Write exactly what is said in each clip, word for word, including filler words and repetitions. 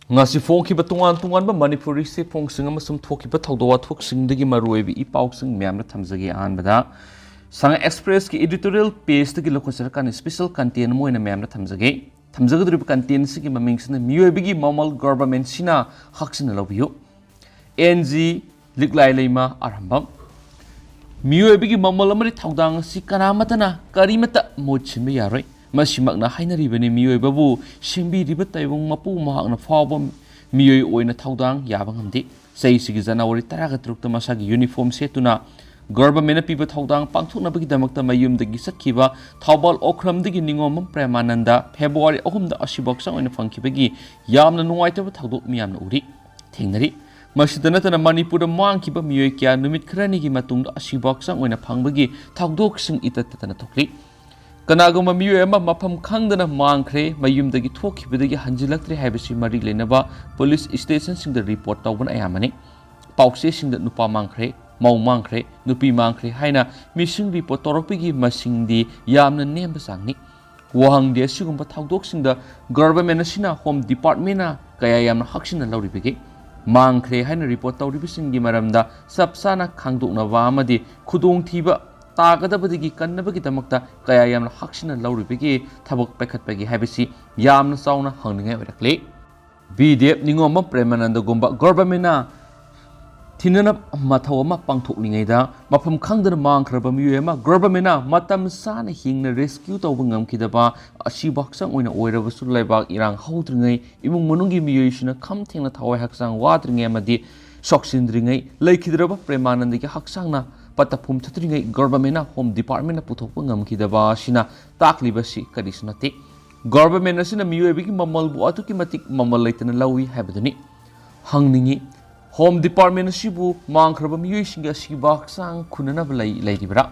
ꯉꯁꯤ ꯐꯣꯡꯈꯤꯕ ꯇꯣꯉꯥꯟ ꯇꯣꯉꯥꯟꯕ ꯃꯅꯤꯄꯨꯔꯤ ꯆꯦꯐꯣꯡꯁꯤꯡ ꯑꯃꯁꯨꯡ ꯊꯣꯛꯈꯤꯕ ꯊꯧꯗꯣꯛ ꯋꯥꯊꯣꯛꯁꯤꯡꯗꯒꯤ ꯃꯔꯨꯑꯣꯏꯕ ꯏ ꯄꯥꯎꯁꯤꯡ ꯃꯌꯥꯝꯗ ꯊꯝꯖꯒꯦ꯫ ꯑꯍꯥꯟꯕꯗ ꯁꯉꯥꯏ ꯑꯦꯛꯁꯄ꯭ꯔꯦꯁꯀꯤ editorial pageꯇꯒꯤ ꯂꯧꯈꯠꯆꯔꯀꯥꯟꯗ special content ꯑꯃ ꯑꯣꯏꯅ ꯃꯌꯥꯝꯗ ꯊꯝꯖꯒꯦ꯫ ꯊꯝꯖꯒꯗꯧꯔꯤꯕ content ꯑꯁꯤꯒꯤ ꯃꯃꯤꯡꯁꯤꯅ ꯃꯤꯑꯣꯏꯕꯒꯤ ꯃꯃꯜ governmentꯁꯤꯅ ꯍꯛꯆꯤꯟꯅ ꯂꯧꯕꯤꯌꯨ꯫ ꯑꯦꯟ ꯖꯤ ꯂꯤꯛꯂꯥꯏꯂꯩꯃ ꯑꯔꯥꯝꯕꯝ꯫ ꯃꯤꯑꯣꯏꯕꯒꯤ ꯃꯃꯜ ꯑꯃꯗꯤ ꯊꯧꯗꯥꯡ ꯑꯁꯤ ꯀꯅꯥꯃꯠꯇꯅ ꯀꯔꯤꯃꯠꯇ ꯃꯍꯨꯠ ꯁꯤꯟꯕ ꯌꯥꯔꯣꯏ꯫ ꯃꯁꯤꯃꯛꯅ ꯍꯥꯏꯅꯔꯤꯕꯅꯤ, ꯃꯤꯑꯣꯏꯕꯕꯨ ꯁꯦꯝꯕꯤꯔꯤꯕ ꯇꯥꯏꯕꯪ ꯃꯄꯨ ꯃꯍꯥꯛꯅ ꯐꯥꯎꯕ ꯃꯤꯑꯣꯏ ꯑꯣꯏꯅ ꯊꯧꯗꯥꯡ ꯌꯥꯕ ꯉꯝꯗꯦ꯫ ꯆꯍꯤꯁꯤꯒꯤ ꯖꯅꯋꯥꯔꯤ ꯇꯔꯥꯒ ꯇꯔꯨꯛꯇ ꯃꯁꯥꯒꯤ uniform ꯁꯦꯠꯇꯨꯅ governmentꯅ ꯄꯤꯕ ꯊꯧꯗꯥꯡ ꯄꯥꯡꯊꯣꯛꯅꯕꯒꯤꯗꯃꯛꯇ ꯃꯌꯨꯝꯗꯒꯤ ꯆꯠꯈꯤꯕ ꯊꯧꯕꯥꯜ ꯑꯣꯀ꯭ꯔꯝꯗꯒꯤ ꯅꯤꯉꯣꯝꯕꯝ ꯄ꯭ꯔꯦꯃꯥꯅꯟꯗ ꯐꯦꯕ꯭ꯔꯨꯋꯥꯔꯤ ꯑꯍꯨꯝꯗ ꯑꯁꯤꯕ ꯍꯛꯆꯥꯡ ꯑꯣꯏꯅ ꯐꯪꯈꯤꯕꯒꯤ ꯌꯥꯝꯅ ꯅꯨꯡꯉꯥꯏꯇꯕ ꯊꯧꯗꯣꯛ ꯃꯤꯌꯥꯝꯅ ꯎꯔꯤ, ꯊꯦꯡꯅꯔꯤ꯫ ꯃꯁꯤꯗ ꯅꯠꯇꯅ ꯃꯅꯤꯄꯨꯔꯗ ꯃꯥꯡꯈꯤꯕ ꯃꯤꯑꯣꯏ ꯀꯌꯥ ꯅꯨꯃꯤꯠ ꯈꯔꯅꯤꯒꯤ ꯃꯇꯨꯡꯗ ꯑꯁꯤꯕ ꯍꯛꯆꯥꯡ ꯑꯣꯏꯅ ꯐꯪꯕꯒꯤ ꯊꯧꯗꯣꯛꯁꯤꯡ ꯏꯇꯠ ꯇꯠꯇꯅ ꯊꯣꯛꯂꯤ꯫ ꯀꯅꯥꯒꯨꯝꯕ ꯃꯤꯑꯣꯏ ꯑꯃ ꯃꯐꯝ ꯈꯪꯗꯅ ꯃꯥꯡꯈ꯭ꯔꯦ, ꯃꯌꯨꯝꯗꯒꯤ ꯊꯣꯛꯈꯤꯕꯗꯒꯤ ꯍꯟꯖꯤꯜꯂꯛꯇ꯭ꯔꯦ ꯍꯥꯏꯕꯁꯤ ꯃꯔꯤ ꯂꯩꯅꯕ ꯄꯨꯂꯤꯁ ꯁ꯭ꯇꯦꯁꯟꯁꯤꯡꯗ ꯔꯤꯄꯣꯔꯠ ꯇꯧꯕꯅ ꯑꯌꯥꯝꯕꯅꯤ꯫ ꯄꯥꯎꯆꯦꯁꯤꯡꯗ ꯅꯨꯄꯥ ꯃꯥꯡꯈ꯭ꯔꯦ, ꯃꯧ ꯃꯥꯡꯈ꯭ꯔꯦ, ꯅꯨꯄꯤ ꯃꯥꯡꯈ꯭ꯔꯦ ꯍꯥꯏꯅ ꯃꯤꯁꯤꯡ ꯔꯤꯄꯣꯔꯠ ꯇꯧꯔꯛꯄꯒꯤ ꯃꯁꯤꯡꯗꯤ ꯌꯥꯝꯅ ꯅꯦꯝꯕ ꯆꯥꯡꯅꯤ꯫ ꯋꯥꯍꯪꯗꯤ, ꯑꯁꯤꯒꯨꯝꯕ ꯊꯧꯗꯣꯛꯁꯤꯡꯗ government ꯑꯁꯤꯅ, home departmentꯅ ꯀꯌꯥ ꯌꯥꯝꯅ ꯍꯛꯆꯤꯟꯅ ꯂꯧꯔꯤꯕꯒꯦ? ꯃꯥꯡꯈ꯭ꯔꯦ ꯍꯥꯏꯅ ꯔꯤꯄꯣꯔꯠ ꯇꯧꯔꯤꯕꯁꯤꯡꯒꯤ ꯃꯔꯝꯗ ꯆꯞ ꯆꯥꯅ ꯈꯪꯗꯣꯛꯅꯕ ꯑꯃꯗꯤ ꯈꯨꯗꯣꯡꯊꯤꯕ ꯇꯥꯒꯗꯕꯗꯒꯤ ꯀꯟꯅꯕꯒꯤꯗꯃꯛꯇ ꯀꯌꯥ ꯌꯥꯝꯅ ꯍꯛꯆꯤꯟꯅ ꯂꯧꯔꯤꯕꯒꯦ ꯊꯕꯛ ꯄꯥꯏꯈꯠꯄꯒꯦ ꯍꯥꯏꯕꯁꯤ ꯌꯥꯝꯅ ꯆꯥꯎꯅ ꯍꯪꯅꯤꯡꯉꯥꯏ ꯑꯣꯏꯔꯛꯂꯤ꯫ ꯕꯤ ꯗꯦꯕ ꯅꯤꯉꯣꯝꯕꯝ ꯄ꯭ꯔꯦꯃꯥꯅꯟꯗꯒꯨꯝꯕ governmentꯅ ꯊꯤꯅꯅꯕ ꯃꯊꯧ ꯑꯃ ꯄꯥꯡꯊꯣꯛꯂꯤꯉꯩꯗ, ꯃꯐꯝ ꯈꯪꯗꯅ ꯃꯥꯡꯈ꯭ꯔꯕ ꯃꯤꯑꯣꯏ ꯑꯃ governmentꯅ ꯃꯇꯝ ꯆꯥꯅ ꯍꯤꯡꯅ rescue ꯇꯧꯕ ꯉꯝꯈꯤꯗꯕ, ꯑꯁꯤꯕ ꯍꯛꯆꯥꯡ ꯑꯣꯏꯅ ꯑꯣꯏꯔꯕꯁꯨ, ꯂꯩꯕꯥꯛ ꯏꯔꯥꯡ ꯍꯧꯗ꯭ꯔꯤꯉꯩ, ꯏꯃꯨꯡ ꯃꯅꯨꯡꯒꯤ ꯃꯤꯑꯣꯏꯁꯤꯡꯅ ꯈꯝ ꯊꯦꯡꯅ ꯊꯋꯥꯏ ꯍꯛꯆꯥꯡ ꯋꯥꯗ꯭ꯔꯤꯉꯩ ꯑꯃꯗꯤ ꯁꯣꯛꯁꯤꯟꯗ꯭ꯔꯤꯉꯩ ꯂꯩꯈꯤꯗ꯭ꯔꯕ ꯄ꯭ꯔꯦꯃꯥꯅꯟꯗꯒꯤ ꯍꯛꯆꯥꯡꯅ ꯄꯠꯇ ꯄꯨꯝꯊꯗ꯭ꯔꯤꯉꯩ governmentꯅ, home departmentꯅ ꯄꯨꯊꯣꯛꯄ ꯉꯝꯈꯤꯗꯕ ꯑꯁꯤꯅ ꯇꯥꯛꯂꯤꯕꯁꯤ ꯀꯔꯤꯁꯨ ꯅꯠꯇꯦ꯫ Government ꯑꯁꯤꯅ ꯃꯤꯑꯣꯏꯕꯒꯤ ꯃꯃꯜꯕꯨ ꯑꯗꯨꯛꯀꯤ ꯃꯇꯤꯛ ꯃꯃꯜ ꯂꯩꯇꯅ ꯂꯧꯏ ꯍꯥꯏꯕꯗꯨꯅꯤ꯫ ꯍꯪꯅꯤꯡꯏ, home department ꯑꯁꯤꯕꯨ ꯃꯥꯡꯈ꯭ꯔꯕ ꯃꯤꯑꯣꯏꯁꯤꯡꯒꯤ ꯑꯁꯤꯕ ꯍꯛꯆꯥꯡ ꯈꯨꯟꯅꯅꯕ ꯂꯩ, ꯂꯩꯔꯤꯕ꯭ꯔꯥ?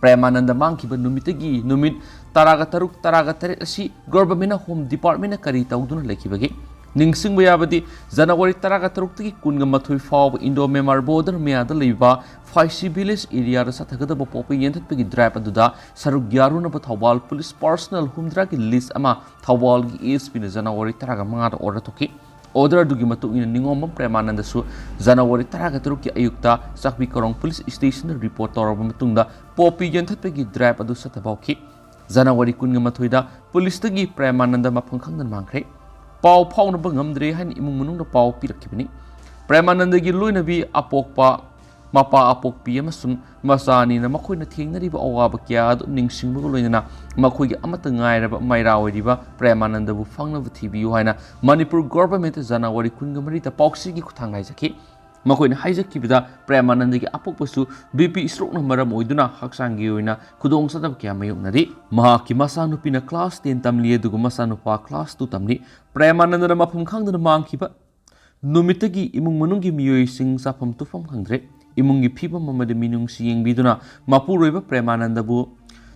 ꯄ꯭ꯔꯦꯃꯥꯅꯟꯗ ꯃꯥꯡꯈꯤꯕ ꯅꯨꯃꯤꯠꯇꯒꯤ ꯅꯨꯃꯤꯠ ꯇꯔꯥꯒ ꯇꯔꯨꯛ, ꯇꯔꯥꯒ ꯇꯔꯦꯠ ꯑꯁꯤ governmentꯅ, home departmentꯅ ꯀꯔꯤ ꯇꯧꯗꯨꯅ ꯂꯩꯈꯤꯕꯒꯦ? ꯅꯤꯡꯁꯤꯡꯕ ꯌꯥꯕꯗꯤ, ꯖꯅꯋꯥꯔꯤ ꯇꯔꯥꯒ ꯇꯔꯨꯛꯇꯒꯤ ꯀꯨꯟꯒ ꯃꯥꯊꯣꯏ ꯐꯥꯎꯕ Indo-Myanmar border ꯃꯌꯥꯗ ꯂꯩꯕ ꯐꯥꯏꯁꯤ village areaꯗ ꯆꯠꯊꯒꯗꯕ ꯄꯣꯄꯤ ꯌꯦꯟꯊꯠꯄꯒꯤ drive ꯑꯗꯨꯗ ꯁꯔꯨꯛ ꯌꯥꯔꯨꯅꯕ ꯊꯧꯕꯥꯜ police personnel ꯍꯨꯝꯗ꯭ꯔꯥꯒꯤ list ꯑꯃ ꯊꯧꯕꯥꯜꯒꯤ ꯑꯦꯁ ꯄꯤꯅ ꯖꯅꯋꯥꯔꯤ ꯇꯔꯥꯒ ꯃꯉꯥꯗ order ꯇꯧꯈꯤ꯫ Order ꯑꯗꯨꯒꯤ ꯃꯇꯨꯡ ꯏꯟꯅ ꯅꯤꯉꯣꯝꯕꯝ ꯄ꯭ꯔꯦꯃꯥꯅꯟꯗꯁꯨ ꯖꯅꯋꯥꯔꯤ ꯇꯔꯥꯒ ꯇꯔꯨꯛꯀꯤ ꯑꯌꯨꯛꯇ ꯆꯥꯛꯄꯤ ꯀꯣꯔꯣꯡ ꯄꯨꯂꯤꯁ ꯁ꯭ꯇꯦꯁꯟꯗ ꯔꯤꯄꯣꯔꯠ ꯇꯧꯔꯕ ꯃꯇꯨꯡꯗ ꯄꯣꯄꯤ ꯌꯦꯟꯊꯠꯄꯒꯤ ꯗ꯭ꯔꯥꯏꯚ ꯑꯗꯨ ꯆꯠꯊꯕ ꯍꯧꯈꯤ꯫ ꯖꯅꯋꯥꯔꯤ ꯀꯨꯟꯒ ꯃꯥꯊꯣꯏꯗ ꯄꯨꯂꯤꯁꯇꯒꯤ ꯄ꯭ꯔꯦꯃꯥꯅꯟꯗ ꯃꯐꯝ ꯈꯪꯗꯅ ꯃꯥꯡꯈ꯭ꯔꯦ꯫ ꯄꯥꯎ ꯐꯥꯎꯅꯕ ꯉꯝꯗ꯭ꯔꯦ ꯍꯥꯏꯅ ꯏꯃꯨꯡ ꯃꯅꯨꯡꯅ ꯄꯥꯎ ꯄꯤꯔꯛꯈꯤꯕꯅꯤ꯫ ꯄ꯭ꯔꯦꯃꯥꯅꯟꯗꯒꯤ ꯂꯣꯏꯅꯕꯤ ꯑꯄꯣꯛꯄ ꯃꯄꯥ ꯑꯄꯣꯛꯄꯤ ꯑꯃꯁꯨꯡ ꯃꯆꯥ ꯑꯅꯤꯅ ꯃꯈꯣꯏꯅ ꯊꯦꯡꯅꯔꯤꯕ ꯑꯋꯥꯕ ꯀꯌꯥ ꯑꯗꯨ ꯅꯤꯡꯁꯤꯡꯕꯒ ꯂꯣꯏꯅꯅ ꯃꯈꯣꯏꯒꯤ ꯑꯃꯠꯇ ꯉꯥꯏꯔꯕ ꯃꯩꯔꯥ ꯑꯣꯏꯔꯤꯕ ꯄ꯭ꯔꯦꯃꯥꯅꯟꯗꯕꯨ ꯐꯪꯅꯕ ꯊꯤꯕꯤꯌꯨ ꯍꯥꯏꯅ ꯃꯅꯤꯄꯨꯔ ꯒꯣꯚꯔꯟꯃꯦꯟꯠꯇ ꯖꯅꯋꯥꯔꯤ ꯀꯨꯟꯒ ꯃꯔꯤꯗ ꯄꯥꯎꯆꯦꯒꯤ ꯈꯨꯠꯊꯥꯡꯗ ꯍꯥꯏꯖꯈꯤ꯫ ꯃꯈꯣꯏꯅ ꯍꯥꯏꯖꯈꯤꯕꯗ ꯄ꯭ꯔꯦꯃꯥꯅꯟꯗꯒꯤ ꯑꯄꯣꯛꯄꯁꯨ ꯕꯤ ꯄꯤ ꯁ꯭ꯇ꯭ꯔꯣꯛꯅ ꯃꯔꯝ ꯑꯣꯏꯗꯨꯅ ꯍꯛꯆꯥꯡꯒꯤ ꯑꯣꯏꯅ ꯈꯨꯗꯣꯡꯆꯥꯗꯕ ꯀꯌꯥ ꯃꯥꯌꯣꯛꯅꯔꯤ꯫ ꯃꯍꯥꯛꯀꯤ ꯃꯆꯥꯅꯨꯄꯤꯅ ꯀ꯭ꯂꯥꯁ ꯇꯦꯟ ꯇꯝꯂꯤ, ꯑꯗꯨꯒ ꯃꯆꯥꯅꯨꯄꯥ ꯀ꯭ꯂꯥꯁ ꯇꯨ ꯇꯝꯂꯤ꯫ ꯄ꯭ꯔꯦꯃꯥꯅꯟꯗꯅ ꯃꯐꯝ ꯈꯪꯗꯅ ꯃꯥꯡꯈꯤꯕ ꯅꯨꯃꯤꯠꯇꯒꯤ ꯏꯃꯨꯡ ꯃꯅꯨꯡꯒꯤ ꯃꯤꯑꯣꯏꯁꯤꯡ ꯆꯥꯐꯝ ꯇꯨꯐꯝ ꯈꯪꯗ꯭ꯔꯦ꯫ ꯏꯃꯨꯡꯒꯤ ꯐꯤꯕꯝ ꯑꯃꯗꯤ ꯃꯤꯅꯨꯡꯁꯤ ꯌꯦꯡꯕꯤꯗꯨꯅ ꯃꯄꯨꯔꯣꯏꯕ ꯄ꯭ꯔꯦꯃꯥꯅꯟꯗꯕꯨ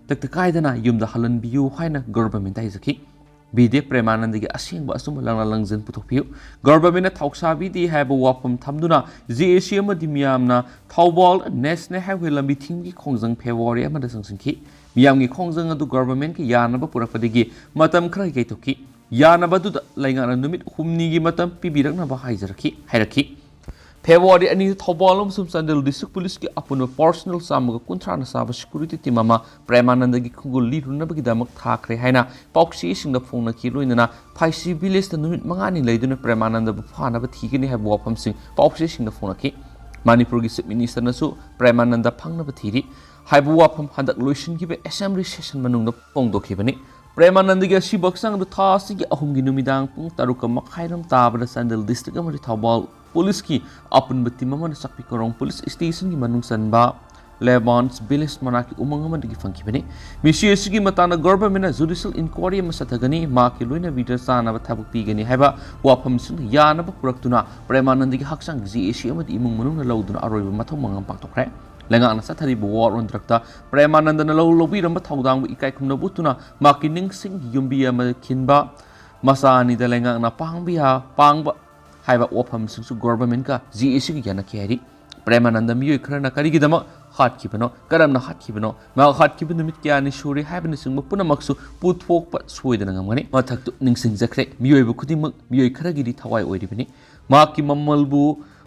ꯇꯦꯛꯇ ꯀꯥꯏꯗꯅ ꯌꯨꯝꯗ ꯍꯜꯍꯟꯕꯤꯌꯨ ꯍꯥꯏꯅ ꯒꯣꯚꯔꯟꯃꯦꯟꯠꯇ ꯍꯥꯏꯖꯈꯤ꯫ ꯕꯤꯗꯦꯕ ꯄ꯭ꯔꯦꯃꯥꯅꯟꯗꯒꯤ ꯑꯁꯦꯡꯕ ꯑꯆꯨꯝꯕ ꯂꯪꯂꯥ ꯂꯪꯖꯟ ꯄꯨꯊꯣꯛꯄꯤꯌꯨ꯫ ꯒꯣꯚꯔꯟꯃꯦꯟꯠꯅ ꯊꯧꯁꯥꯕꯤꯗꯦ ꯍꯥꯏꯕ ꯋꯥꯐꯝ ꯊꯝꯗꯨꯅ ꯖꯦ ꯑꯦ ꯁꯤ ꯑꯃꯗꯤ ꯃꯤꯌꯥꯝꯅ ꯊꯧꯕꯥꯜ ꯅꯦꯁꯅꯦꯜ ꯍꯥꯏꯋꯦ ꯂꯝꯕꯤ ꯊꯤꯡꯕꯒꯤ ꯈꯣꯡꯖꯪ ꯐꯦꯕ꯭ꯔꯨꯋꯥꯔꯤ ꯑꯃꯗ ꯆꯪꯁꯤꯟꯈꯤ꯫ ꯃꯤꯌꯥꯝꯒꯤ ꯈꯣꯡꯖꯪ ꯑꯗꯨ ꯒꯣꯚꯔꯟꯃꯦꯟꯠꯀꯤ ꯌꯥꯅꯕ ꯄꯨꯔꯛꯄꯗꯒꯤ ꯃꯇꯝ ꯈꯔ ꯌꯩꯊꯣꯛꯈꯤ꯫ ꯌꯥꯅꯕ ꯑꯗꯨꯗ ꯂꯩꯉꯥꯛꯅ ꯅꯨꯃꯤꯠ ꯍꯨꯝꯅꯤꯒꯤ ꯃꯇꯝ ꯄꯤꯕꯤꯔꯛꯅꯕ ꯍꯥꯏꯖꯔꯛꯈꯤ, ꯍꯥꯏꯔꯛꯈꯤ꯫ ꯐꯦꯕ꯭ꯔꯨꯋꯥꯔꯤ ꯑꯅꯤꯗ ꯊꯧꯕꯥꯜ ꯑꯃꯁꯨꯡ ꯆꯥꯟꯗꯦꯜ ꯗꯤꯁꯇ꯭ꯔꯤꯛ ꯄꯨꯂꯤꯁꯀꯤ ꯑꯄꯨꯟꯕ ꯄꯔꯁꯅꯦꯜ ꯆꯥꯝꯃꯒ ꯀꯨꯟꯊ꯭ꯔꯥꯅ ꯁꯥꯕ ꯁꯦꯀ꯭ꯌꯨꯔꯤꯇꯤ ꯇꯤꯝ ꯑꯃ ꯄ꯭ꯔꯦꯃꯥꯅꯟꯗꯒꯤ ꯈꯨꯡꯒꯨꯜ ꯂꯤꯔꯨꯅꯕꯒꯤꯗꯃꯛ ꯊꯥꯈ꯭ꯔꯦ ꯍꯥꯏꯅ ꯄꯥꯎꯆꯦꯁꯤꯡꯗ ꯐꯣꯡꯅꯈꯤ꯫ ꯂꯣꯏꯅꯅ ꯐꯥꯏꯁꯤ ꯚꯤꯂꯦꯖꯇ ꯅꯨꯃꯤꯠ ꯃꯉꯥꯅꯤ ꯂꯩꯗꯨꯅ ꯄ꯭ꯔꯦꯃꯥꯅꯟꯗꯕꯨ ꯐꯥꯅꯕ ꯊꯤꯒꯅꯤ ꯍꯥꯏꯕ ꯋꯥꯐꯝꯁꯤꯡ ꯄꯥꯎꯆꯦꯁꯤꯡꯗ ꯐꯣꯡꯂꯛꯈꯤ꯫ ꯃꯅꯤꯄꯨꯔꯒꯤ ꯆꯤꯐ ꯃꯤꯅꯤꯁꯇꯔꯅꯁꯨ ꯄ꯭ꯔꯦꯃꯥꯅꯟꯗ ꯐꯪꯅꯕ ꯊꯤꯔꯤ ꯍꯥꯏꯕ ꯋꯥꯐꯝ ꯍꯟꯗꯛ ꯂꯣꯏꯁꯤꯟꯈꯤꯕ ꯑꯦꯁꯦꯝꯕ꯭ꯂꯤ ꯁꯦꯁꯟ ꯃꯅꯨꯡꯗ ꯐꯣꯡꯗꯣꯛꯈꯤꯕꯅꯤ꯫ ꯄ꯭ꯔꯦꯃꯥꯅꯟꯗꯒꯤ ꯑꯁꯤꯕ ꯍꯛꯆꯥꯡ ꯑꯗꯨ ꯊꯥ ꯑꯁꯤꯒꯤ ꯑꯍꯨꯝꯒꯤ ꯅꯨꯃꯤꯗꯥꯡ ꯄꯨꯡ ꯇꯔꯨꯛꯀ ꯃꯈꯥꯏꯔꯣꯝ ꯇꯥꯕꯗ ꯆꯥꯟꯗꯦꯜ ꯗꯤꯁꯇ꯭ꯔꯤꯛ ꯑꯃꯗꯤ ꯊꯧꯕꯥꯜ ꯄꯨꯂꯤꯁꯀꯤ ꯑꯄꯨꯟꯕ ꯇꯤꯝ ꯑꯃꯅ ꯆꯥꯛꯄꯤ ꯀꯣꯔꯣꯡ ꯄꯨꯂꯤꯁ ꯁ꯭ꯇꯦꯁꯟꯒꯤ ꯃꯅꯨꯡ ꯆꯟꯕ ꯂꯦꯕꯥꯟꯁ ꯚꯤꯂꯦꯖ ꯃꯅꯥꯛꯀꯤ ꯎꯃꯪ ꯑꯃꯗꯒꯤ ꯐꯪꯈꯤꯕꯅꯤ꯫ ꯃꯤꯁꯤ ꯑꯁꯤꯒꯤ ꯃꯇꯥꯡꯗ ꯒꯣꯚꯔꯟꯃꯦꯟꯠꯅ ꯖꯨꯗꯤꯁꯤꯌꯦꯜ ꯏꯟꯀ꯭ꯋꯥꯔꯤ ꯑꯃ ꯆꯠꯊꯒꯅꯤ, ꯃꯍꯥꯛꯀꯤ ꯂꯣꯏꯅꯕꯤꯗ ꯆꯥꯅꯕ ꯊꯕꯛ ꯄꯤꯒꯅꯤ ꯍꯥꯏꯕ ꯋꯥꯐꯝꯁꯤꯡꯗ ꯌꯥꯅꯕ ꯄꯨꯔꯛꯇꯨꯅ ꯄ꯭ꯔꯦꯃꯥꯅꯟꯗꯒꯤ ꯍꯛꯆꯥꯡ ꯖꯦ ꯑꯦ ꯁꯤ ꯑꯃꯗꯤ ꯏꯃꯨꯡ ꯃꯅꯨꯡꯅ ꯂꯧꯗꯨꯅ ꯑꯔꯣꯏꯕ ꯃꯊꯧ ꯃꯉꯝ ꯄꯥꯡꯊꯣꯛꯈ꯭ꯔꯦ꯫ ꯂꯩꯉꯥꯛꯅ ꯆꯠꯊꯔꯤꯕ ꯋꯥꯔ ꯑꯣꯟ ꯗ꯭ꯔꯒꯇ ꯄ꯭ꯔꯦꯃꯥꯅꯟꯗꯅ ꯂꯧ ꯂꯧꯕꯤꯔꯝꯕ ꯊꯧꯗꯥꯡꯕꯨ ꯏꯀꯥꯏ ꯈꯨꯝꯅꯕ ꯎꯠꯇꯨꯅ ꯃꯍꯥꯛꯀꯤ ꯅꯤꯡꯁꯤꯡ ꯌꯨꯝꯕꯤ ꯑꯃ ꯈꯤꯟꯕ, ꯃꯆꯥ ꯑꯅꯤꯗ ꯂꯩꯉꯥꯛꯅ ꯄꯥꯡꯕ ꯌꯥ-, ꯄꯥꯡꯕ ꯍꯥꯏꯕ ꯋꯥꯐꯝꯁꯤꯡꯁꯨ ꯒꯣꯚꯔꯟꯃꯦꯟꯠꯀ ꯖꯦ ꯑꯦ ꯁꯤꯒ ꯌꯥꯅꯈꯤ ꯍꯥꯏꯔꯤ꯫ ꯄ꯭ꯔꯦꯃꯥꯅꯟꯗ ꯃꯤꯑꯣꯏ ꯈꯔꯅ ꯀꯔꯤꯒꯤꯗꯃꯛ ꯍꯥꯠꯈꯤꯕꯅꯣ, ꯀꯔꯝꯅ ꯍꯥꯠꯈꯤꯕꯅꯣ, ꯃꯍꯥꯛ ꯍꯥꯠꯈꯤꯕ ꯅꯨꯃꯤꯠ ꯀꯌꯥꯅꯤ ꯁꯨꯔꯦ ꯍꯥꯏꯕꯅꯆꯤꯡꯕ ꯄꯨꯝꯅꯃꯛꯁꯨ ꯄꯨꯊꯣꯛꯄ ꯁꯣꯏꯗꯅ ꯉꯝꯒꯅꯤ꯫ ꯃꯊꯛꯇꯨ ꯅꯤꯡꯁꯤꯡꯖꯈ꯭ꯔꯦ, ꯃꯤꯑꯣꯏꯕ ꯈꯨꯗꯤꯡꯃꯛ ꯃꯤꯑꯣꯏ ꯈꯔꯒꯤꯗꯤ ꯊꯋꯥꯏ ꯑꯣꯏꯔꯤꯕꯅꯤ꯫ ꯃꯍꯥꯛꯀꯤ ꯃꯃꯜꯕꯨ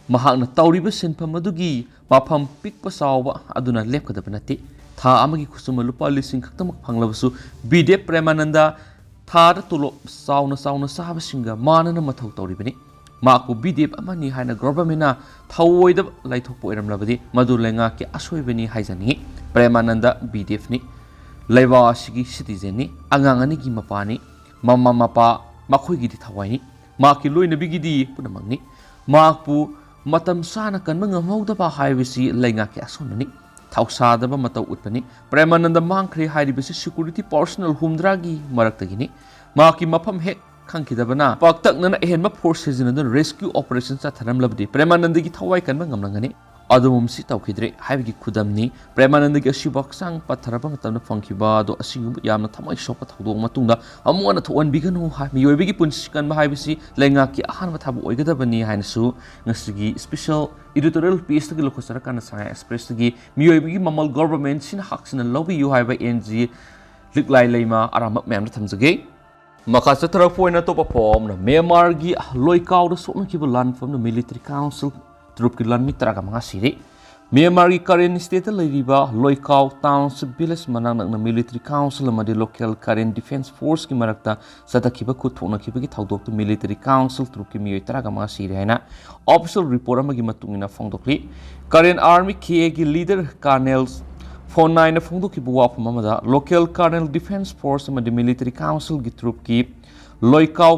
ꯃꯍꯥꯛꯅ ꯇꯧꯔꯤꯕ ꯁꯤꯟꯐꯝ ꯑꯗꯨꯒꯤ ꯃꯐꯝ ꯄꯤꯛꯄ ꯆꯥꯎꯕ ꯑꯗꯨꯅ ꯂꯦꯞꯀꯗꯕ ꯅꯠꯇꯦ꯫ ꯊꯥ ꯑꯃꯒꯤ ꯈꯨꯠꯁꯨꯃꯟ ꯂꯨꯄꯥ ꯂꯤꯁꯤꯡ ꯈꯛꯇꯃꯛ ꯐꯪꯂꯕꯁꯨ, ꯕꯤꯗꯦꯕ ꯄ꯭ꯔꯦꯃꯥꯅꯟꯗ ꯊꯥꯗ ꯇꯣꯂꯣꯞ ꯆꯥꯎꯅ ꯆꯥꯎꯅ ꯆꯥꯕꯁꯤꯡꯒ ꯃꯥꯟꯅꯅ ꯃꯊꯧ ꯇꯧꯔꯤꯕꯅꯤ꯫ ꯃꯍꯥꯛꯄꯨ ꯕꯤꯗꯦꯕ ꯑꯃꯅꯤ ꯍꯥꯏꯅ ꯒꯣꯚꯔꯟꯃꯦꯟꯠꯅ ꯊꯧꯑꯣꯏꯗꯕ ꯂꯩꯊꯣꯛꯄ ꯑꯣꯏꯔꯝꯂꯕꯗꯤ, ꯃꯗꯨ ꯂꯩꯉꯥꯛꯀꯤ ꯑꯁꯣꯏꯕꯅꯤ ꯍꯥꯏꯖꯅꯤꯡꯏ꯫ ꯄ꯭ꯔꯦꯃꯥꯅꯟꯗ ꯕꯤꯗꯦꯕꯅꯤ, ꯂꯩꯕꯥꯛ ꯑꯁꯤꯒꯤ ꯁꯤꯇꯤꯖꯦꯟꯅꯤ, ꯑꯉꯥꯡ ꯑꯅꯤꯒꯤ ꯃꯄꯥꯅꯤ, ꯃꯃꯥ ꯃꯄꯥ ꯃꯈꯣꯏꯒꯤꯗꯤ ꯊꯋꯥꯏꯅꯤ, ꯃꯍꯥꯛꯀꯤ ꯂꯣꯏꯅꯕꯤꯒꯤꯗꯤ ꯄꯨꯝꯅꯃꯛꯅꯤ꯫ ꯃꯍꯥꯛꯄꯨ ꯃꯇꯝ ꯆꯥꯅ ꯀꯟꯕ ꯉꯝꯍꯧꯗꯕ ꯍꯥꯏꯕꯁꯤ ꯂꯩꯉꯥꯛꯀꯤ ꯑꯁꯣꯟꯕꯅꯤ꯫ ꯊꯧꯁꯥꯗꯕ ꯃꯇꯧ ꯎꯠꯄꯅꯤ꯫ ꯄ꯭ꯔꯦꯃꯥꯅꯟꯗ ꯃꯥꯡꯈ꯭ꯔꯦ ꯍꯥꯏꯔꯤꯕꯁꯤ ꯁꯦꯀ꯭ꯌꯨꯔꯤꯇꯤ ꯄꯥꯔꯁꯣꯅꯦꯜ ꯍꯨꯝꯗ꯭ꯔꯥꯒꯤ ꯃꯔꯛꯇꯒꯤꯅꯤ꯫ ꯃꯍꯥꯛꯀꯤ ꯃꯐꯝ ꯍꯦꯛ ꯈꯪꯈꯤꯗꯕꯅ, ꯄꯥꯛꯇꯛꯅꯅ ꯑꯍꯦꯟꯕ ꯐꯣꯔꯁ ꯁꯤꯖꯤꯟꯅꯗꯨꯅ ꯔꯦꯁꯀ꯭ꯌꯨ ꯑꯣꯄꯔꯦꯁꯟ ꯆꯠꯊꯔꯝꯂꯕꯗꯤ ꯄ꯭ꯔꯦꯃꯥꯅꯟꯗꯒꯤ ꯊꯋꯥꯏ ꯀꯟꯕ ꯉꯝꯂꯝꯒꯅꯤ꯫ ꯑꯗꯨꯝꯕ ꯑꯁꯤ ꯇꯧꯈꯤꯗ꯭ꯔꯦ ꯍꯥꯏꯕꯒꯤ ꯈꯨꯗꯝꯅꯤ꯫ ꯄ꯭ꯔꯦꯃꯥꯅꯟꯗꯒꯤ ꯑꯁꯤꯕ ꯍꯛꯆꯥꯡ ꯄꯠꯊꯔꯕ ꯃꯇꯝꯗ ꯐꯪꯈꯤꯕ ꯑꯗꯣ ꯑꯁꯤꯒꯨꯝꯕ ꯌꯥꯝꯅ ꯊꯃꯣꯏ ꯁꯣꯛꯄ ꯊꯧꯗꯣꯛ ꯃꯇꯨꯡꯗ ꯑꯃꯨꯛ ꯍꯟꯅ ꯊꯣꯛꯍꯟꯕꯤꯒꯅꯨ ꯍꯥꯏ꯫ ꯃꯤꯑꯣꯏꯕꯒꯤ ꯄꯨꯟꯁꯤ ꯀꯟꯕ ꯍꯥꯏꯕꯁꯤ ꯂꯩꯉꯥꯛꯀꯤ ꯑꯍꯥꯟꯕ ꯊꯕꯛ ꯑꯣꯏꯒꯗꯕꯅꯤ ꯍꯥꯏꯅꯁꯨ ꯉꯁꯤꯒꯤ ꯁ꯭ꯄꯦꯁꯦꯜ ꯏꯗꯤꯇꯣꯔꯤꯌꯦꯜ ꯄꯦꯖꯇꯒꯤ ꯂꯧꯈꯠꯆꯔꯀꯥꯟꯗ ꯁꯉꯥꯏ ꯑꯦꯛꯁꯄ꯭ꯔꯦꯁꯇꯒꯤ ꯃꯤꯑꯣꯏꯕꯒꯤ ꯃꯃꯜ ꯒꯣꯚꯔꯟꯃꯦꯟꯠꯁꯤꯅ ꯍꯛꯁꯤꯟꯅ ꯂꯧꯕꯤꯌꯨ ꯍꯥꯏꯕ ꯑꯦꯟ ꯖꯤ ꯂꯤꯛꯂꯥꯏ ꯂꯩꯃ ꯑꯔꯥꯝꯕ ꯃꯌꯥꯝꯗ ꯊꯝꯖꯒꯦ꯫ ꯃꯈꯥ ꯆꯠꯊꯔꯛꯄ ꯑꯣꯏꯅ ꯑꯇꯣꯞꯄ ꯄꯥꯎ ꯑꯃꯅ, ꯃ꯭ꯌꯥꯟꯃꯥꯔꯒꯤ ꯂꯣꯏꯀꯥꯎꯗ ꯁꯣꯛꯅꯈꯤꯕ ꯂꯥꯟꯐꯝꯗ ꯃꯤꯂꯤꯇꯔꯤ ꯀꯥꯎꯟꯁꯤꯜ ꯇ꯭ꯔꯨꯞꯀꯤ ꯂꯥꯟꯃꯤ ꯇꯔꯥꯒ ꯃꯉꯥ ꯁꯤꯔꯦ꯫ ꯃ꯭ꯌꯥꯟꯃꯥꯔꯒꯤ ꯀꯔꯦꯟ ꯁ꯭ꯇꯦꯠꯇ ꯂꯩꯔꯤꯕ ꯂꯣꯏꯀꯥꯎ ꯇꯥꯎꯟꯁꯤꯞ ꯚꯤꯂꯦꯖ ꯃꯅꯥꯛ ꯅꯛꯅ ꯃꯤꯂꯤꯇꯔꯤ ꯀꯥꯎꯟꯁꯤꯜ ꯑꯃꯗꯤ ꯂꯣꯀꯦꯜ ꯀꯔꯦꯟ ꯗꯤꯐꯦꯟꯁ ꯐꯣꯔꯁꯀꯤ ꯃꯔꯛꯇ ꯆꯠꯊꯈꯤꯕ ꯈꯨꯠ ꯊꯣꯛꯅꯈꯤꯕꯒꯤ ꯊꯧꯗꯣꯛꯇ ꯃꯤꯂꯤꯇꯔꯤ ꯀꯥꯎꯟꯁꯤꯜ ꯇ꯭ꯔꯨꯞꯀꯤ ꯃꯤꯑꯣꯏ ꯇꯔꯥꯒ ꯃꯉꯥ ꯁꯤꯔꯦ ꯍꯥꯏꯅ ꯑꯣꯐꯤꯁꯤꯌꯦꯜ ꯔꯤꯄꯣꯔꯠ ꯑꯃꯒꯤ ꯃꯇꯨꯡ ꯏꯟꯅ ꯐꯣꯡꯗꯣꯛꯂꯤ꯫ ꯀꯔꯦꯟ ꯑꯥꯔꯃꯤ ꯀꯦ ꯑꯦꯒꯤ ꯂꯤꯗꯔ ꯀꯔꯅꯦꯜ ꯐꯣꯟꯅꯥꯏꯅ ꯐꯣꯡꯗꯣꯛꯈꯤꯕ ꯋꯥꯐꯝ ꯑꯃꯗ, ꯂꯣꯀꯦꯜ ꯀꯔꯅꯦꯜ ꯗꯤꯐꯦꯟꯁ ꯐꯣꯔꯁ ꯑꯃꯗꯤ ꯃꯤꯂꯤꯇꯔꯤ ꯀꯥꯎꯟꯁꯤꯜꯒꯤ ꯇ꯭ꯔꯨꯞꯀꯤ ꯂꯣꯏꯀꯥꯎ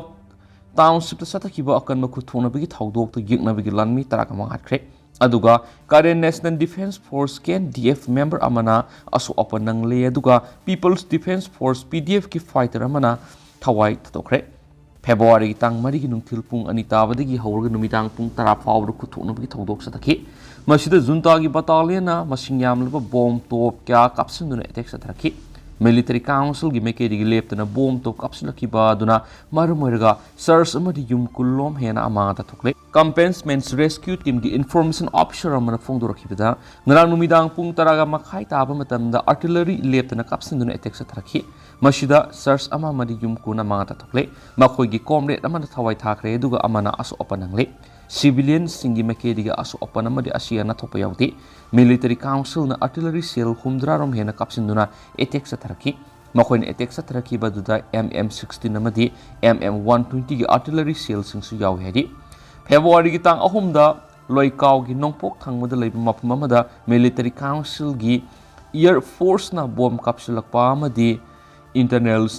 ꯇꯥꯎꯟꯁꯤꯞꯇ ꯆꯠꯊꯈꯤꯕ ꯑꯀꯟꯕ ꯈꯨꯠ ꯊꯣꯛꯅꯕꯒꯤ ꯊꯧꯗꯣꯛꯇ ꯌꯦꯛꯅꯕꯒꯤ ꯂꯥꯟꯃꯤ ꯇꯔꯥꯒ ꯃꯉꯥ ꯍꯥꯠꯈ꯭ꯔꯦ꯫ ꯑꯗꯨꯒ ꯀꯔꯦꯟ ꯅꯦꯁꯅꯦꯜ ꯗꯤꯐꯦꯟꯁ ꯐꯣꯔꯁ, ꯀꯦ ꯑꯦꯟ ꯗꯤ ꯑꯦꯐ, ꯃꯦꯝꯕꯔ ꯑꯃꯅ ꯑꯁꯣꯛ ꯑꯄꯟ ꯅꯪꯂꯦ, ꯑꯗꯨꯒ ꯄꯤꯄꯜꯁ ꯗꯤꯐꯦꯟꯁ ꯐꯣꯔꯁ, ꯄꯤ ꯗꯤ ꯑꯦꯐꯀꯤ ꯐꯥꯏꯇꯔ ꯑꯃꯅ ꯊꯋꯥꯏ ꯊꯥꯗꯣꯛꯈ꯭ꯔꯦ꯫ ꯐꯦꯕ꯭ꯔꯨꯋꯥꯔꯤꯒꯤ ꯇꯥꯡ ꯃꯔꯤꯒꯤ ꯅꯨꯡꯊꯤꯜ ꯄꯨꯡ ꯑꯅꯤ ꯇꯥꯕꯗꯒꯤ ꯍꯧꯔꯒ ꯅꯨꯃꯤꯗꯥꯡ ꯄꯨꯡ ꯇꯔꯥ ꯐꯥꯎꯕꯗ ꯈꯨꯠ ꯊꯣꯛꯅꯕꯒꯤ ꯊꯧꯗꯣꯛ ꯆꯠꯊꯈꯤ꯫ ꯃꯁꯤꯗ ꯖꯨꯟꯇꯥꯒꯤ ꯕꯇꯥꯂꯤꯌꯟꯅ ꯃꯁꯤꯡ ꯌꯥꯝꯂꯕ ꯕꯣꯝ ꯇꯣꯞ ꯀꯌꯥ ꯀꯥꯞꯁꯤꯟꯗꯨꯅ ꯑꯦꯇꯦꯛ ꯆꯠꯊꯔꯛꯈꯤ꯫ Military Councilꯒꯤ ꯃꯥꯏꯀꯩꯗꯒꯤ ꯂꯦꯞꯇꯅ ꯕꯣꯝ ꯇꯣꯞ ꯀꯥꯞꯁꯤꯜꯂꯛꯈꯤꯕ ꯑꯗꯨꯅ ꯃꯔꯝ ꯑꯣꯏꯔꯒ ꯆꯔꯆ ꯑꯃꯗꯤ ꯌꯨꯝ ꯀꯨꯟꯂꯣꯝ ꯍꯦꯟꯅ ꯑꯃꯥꯡ ꯑꯇꯥ ꯊꯣꯛꯂꯦ꯫ Combatants Rescue Teamꯒꯤ Information Officer ꯑꯃꯅ ꯐꯣꯡꯗꯣꯔꯛꯈꯤꯕꯗ, ꯉꯔꯥꯡ ꯅꯨꯃꯤꯗꯥꯡ ꯄꯨꯡ ꯇꯔꯥꯒ ꯃꯈꯥꯏ ꯇꯥꯕ ꯃꯇꯝꯗ artillery ꯂꯦꯞꯇꯅ ꯀꯥꯞꯁꯤꯟꯗꯨꯅ attack ꯆꯠꯊꯔꯛꯈꯤ꯫ ꯃꯁꯤꯗ ꯆꯔꯆ ꯑꯃ ꯑꯃꯗꯤ ꯌꯨꯝ ꯀꯨꯟ ꯑꯃꯥꯡ ꯑꯇꯥ ꯊꯣꯛꯂꯦ꯫ ꯃꯈꯣꯏꯒꯤ comrade ꯑꯃꯅ ꯊꯋꯥꯏ ꯊꯥꯈ꯭ꯔꯦ, ꯑꯗꯨꯒ ꯑꯃꯅ ꯑꯁꯣꯛ ꯑꯄꯟ ꯅꯪꯂꯦ꯫ Civilianꯁꯤꯡꯒꯤ ꯃꯥꯏꯀꯩꯗꯒꯤ ꯑꯁꯣꯛ ꯑꯄꯟ ꯑꯃꯗꯤ ꯑꯁꯤ ꯑꯅꯥ ꯊꯣꯛꯄ ꯌꯥꯎꯗꯦ꯫ Military Councilꯅ artillery shell ꯍꯨꯝꯗ꯭ꯔꯥ ꯔꯣꯝ ꯍꯦꯟꯅ ꯀꯥꯞꯁꯤꯟꯗꯨꯅ attack ꯆꯠꯊꯔꯛꯈꯤ꯫ ꯃꯈꯣꯏꯅ attack ꯆꯠꯊꯔꯛꯈꯤꯕ ꯑꯗꯨꯗ M M sixteen ꯑꯃꯗꯤ M M one twentyꯒꯤ artillery shellꯁꯤꯡꯁꯨ ꯌꯥꯎꯏ ꯍꯥꯏꯔꯤ꯫ Februaryꯒꯤ ꯇꯥꯡ ꯑꯍꯨꯝꯗ ꯂꯣꯏꯀꯥꯎꯒꯤ ꯅꯣꯡꯄꯣꯛ ꯊꯪꯕꯗ ꯂꯩꯕ ꯃꯐꯝ ꯑꯃꯗ Military Councilꯒꯤ Air Forceꯅ ꯕꯣꯝ ꯀꯥꯞꯁꯤꯜꯂꯛꯄ ꯑꯃꯗꯤ Internal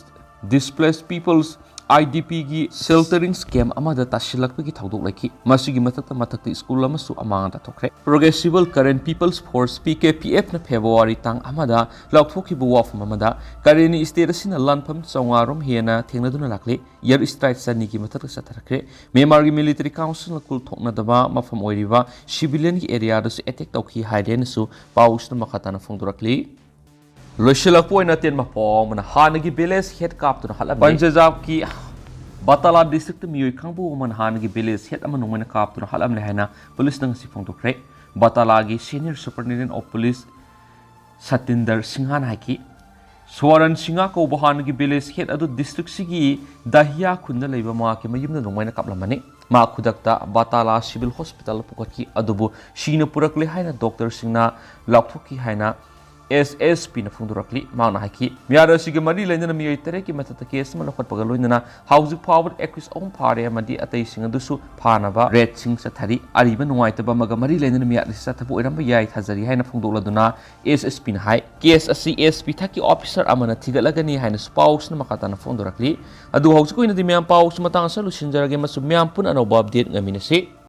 Displaced Peoples, IDPꯒꯤ sheltering camp ꯑꯃꯗ ꯇꯥꯁꯤꯜꯂꯛꯄꯒꯤ ꯊꯧꯗꯣꯛ ꯂꯩꯈꯤ꯫ ꯃꯁꯤꯒꯤ ꯃꯊꯛꯇ ꯃꯊꯛꯇ ꯁ꯭ꯀꯨꯜ ꯑꯃꯁꯨ ꯑꯃꯥꯡ ꯑꯇꯥ ꯊꯣꯛꯈ꯭ꯔꯦ꯫ Progressive Karen People's Force, P K P Fꯅ February ꯇꯥꯡ ꯑꯃꯗ ꯂꯥꯎꯊꯣꯛꯈꯤꯕ ꯋꯥꯐꯝ ꯑꯃꯗ, ꯀꯔꯦꯟꯒꯤ state ꯑꯁꯤꯅ ꯂꯥꯟꯐꯝ ꯆꯥꯝꯃꯉꯥ ꯔꯣꯝ ꯍꯦꯟꯅ ꯊꯦꯡꯅꯗꯨꯅ ꯂꯥꯛꯂꯤ꯫ Air strike ꯆꯅꯤꯒꯤ ꯃꯊꯛꯇ ꯆꯠꯊꯔꯛꯈ꯭ꯔꯦ꯫ ꯃ꯭ꯌꯥꯟꯃꯥꯔꯒꯤ Military Councilꯅ ꯀꯨꯜ ꯊꯣꯛꯅꯗꯕ ꯃꯐꯝ ꯑꯣꯏꯔꯤꯕ civilianꯒꯤ areaꯗꯁꯨ attack ꯇꯧꯈꯤ ꯍꯥꯏꯔꯦꯅꯁꯨ ꯄꯥꯎꯁꯤꯅ ꯃꯈꯥ ꯇꯥꯅ ꯐꯣꯡꯗꯣꯔꯛꯂꯤ꯫ ꯂꯣꯏꯁꯤꯜꯂꯛꯄ ꯑꯣꯏꯅ ꯑꯇꯦꯟꯕ ꯄꯥꯎ ꯑꯃꯅ ꯍꯥꯟꯅꯒꯤ village head ꯀꯥꯞꯇꯨꯅ ꯍꯥꯠꯂꯝꯃꯤ꯫ ꯄꯟꯖꯥꯕꯀꯤ ꯕꯇꯥꯂꯥ districtꯇ ꯃꯤꯑꯣꯏ ꯀꯥꯡꯕꯨ ꯑꯃꯅ ꯍꯥꯟꯅꯒꯤ village head ꯑꯃ ꯅꯣꯡꯃꯩꯅ ꯀꯥꯞꯇꯨꯅ ꯍꯥꯠꯂꯝꯂꯦ ꯍꯥꯏꯅ ꯄꯨꯂꯤꯁꯅ ꯉꯁꯤ ꯐꯣꯡꯗꯣꯛꯈ꯭ꯔꯦ꯫ ꯕꯇꯥꯂꯥꯒꯤ Senior Superintendent of Police ꯁꯇꯤꯟꯗꯔ ꯁꯤꯡꯍꯥꯅ ꯍꯥꯏꯈꯤ꯫ ꯁ꯭ꯋꯥꯔꯟ ꯁꯤꯡꯍ ꯀꯧꯕ ꯍꯥꯟꯅꯒꯤ village head ꯑꯗꯨ districtꯁꯤꯒꯤ ꯗꯥꯍꯤꯌꯥ ꯈꯨꯟꯗ ꯂꯩꯕ ꯃꯍꯥꯛꯀꯤ ꯃꯌꯨꯝꯗ ꯅꯣꯡꯃꯩꯅ ꯀꯥꯞꯂꯝꯕꯅꯤ꯫ ꯃꯍꯥꯛ ꯈꯨꯗꯛꯇ ꯕꯇꯥꯂꯥ Civil Hospitalꯗ ꯄꯨꯈꯠꯈꯤ, ꯑꯗꯨꯕꯨ ꯁꯤꯅ ꯄꯨꯔꯛꯂꯦ ꯍꯥꯏꯅ doctorꯁꯤꯡꯅ ꯂꯥꯎꯊꯣꯛꯈꯤ ꯍꯥꯏꯅ S S Pꯅ ꯐꯣꯡꯗꯣꯔꯛꯂꯤ꯫ ꯃꯍꯥꯛꯅ ꯍꯥꯏꯈꯤ, ꯃꯤꯍꯥꯠ ꯑꯁꯤꯒ ꯃꯔꯤ ꯂꯩꯅꯅ ꯃꯤꯑꯣꯏ ꯇꯔꯦꯠꯀꯤ ꯃꯊꯛꯇ case ꯑꯃ ꯂꯧꯈꯠꯄꯒ ꯂꯣꯏꯅꯅ ꯍꯧꯖꯤꯛ ꯐꯥꯎꯕꯗ accused ꯑꯍꯨꯝ ꯐꯥꯔꯦ ꯑꯃꯗꯤ ꯑꯇꯩꯁꯤꯡ ꯑꯗꯨꯁꯨ ꯐꯥꯅꯕ raidꯁꯤꯡ ꯆꯠꯊꯔꯤ꯫ ꯑꯔꯤꯕ ꯅꯨꯡꯉꯥꯏꯇꯕ ꯑꯃꯒ ꯃꯔꯤ ꯂꯩꯅꯅ ꯃꯤꯍꯥꯠ ꯑꯁꯤ ꯆꯠꯊꯕ ꯑꯣꯏꯔꯝꯕ ꯌꯥꯏ ꯊꯥꯖꯔꯤ ꯍꯥꯏꯅ ꯐꯣꯡꯗꯣꯛꯂꯗꯨꯅ S S Pꯅ ꯍꯥꯏ, case ꯑꯁꯤ S P ꯊꯛꯀꯤ officer ꯑꯃꯅ ꯊꯤꯒꯠꯂꯒꯅꯤ ꯍꯥꯏꯅꯁꯨ ꯄꯥꯎꯁꯤꯅ ꯃꯈꯥ ꯇꯥꯅ ꯐꯣꯡꯗꯣꯔꯛꯂꯤ꯫ ꯑꯗꯨ ꯍꯧꯖꯤꯛ ꯑꯣꯏꯅꯗꯤ ꯃꯌꯥꯝ ꯄꯥꯎꯁꯤ ꯃꯇꯥꯡ ꯑꯁꯤꯗ ꯂꯣꯏꯁꯤꯟꯖꯔꯒꯦ, ꯃꯁꯨ ꯃꯌꯥꯝ ꯄꯨꯟꯅ ꯑꯅꯧꯕ update ꯉꯥꯏꯃꯤꯟꯅꯁꯤ꯫